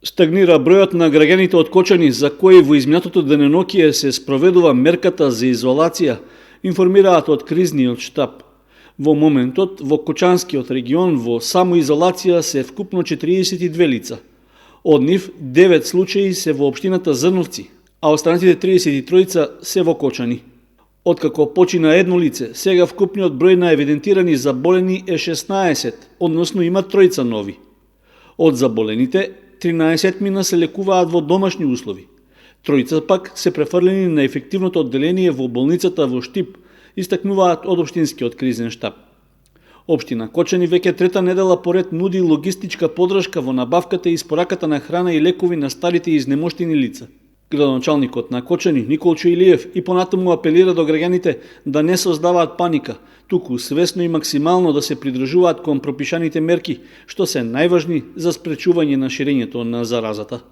Стагнира бројот на граѓаните од Кочани за кои во изминатото денонокие се спроведува мерката за изолација, информираат од кризниот штаб. Во моментот, во Кочанскиот регион во самоизолација се вкупно 42 лица. Од нив 9 случаи се во општината Зрновци, а останатите 33 се во Кочани. Откако почина едно лице, сега вкупниот број на евидентирани заболени е 16, односно има 3 нови. Од заболените, 13 мина се лекуваат во домашни услови. 3 пак се префрлени на ефективното одделение во болницата во Штип, истакнуваат од општинскиот кризен штаб. Општина Кочани веќе трета недела поред нуди логистичка подршка во набавката и испораката на храна и лекови на старите и изнемоштени лица. Градоначалникот на Кочани Николчо Илиев и понатаму апелира до граѓаните да не создаваат паника, туку свесно и максимално да се придржуваат кон пропишаните мерки, што се најважни за спречување на ширењето на заразата.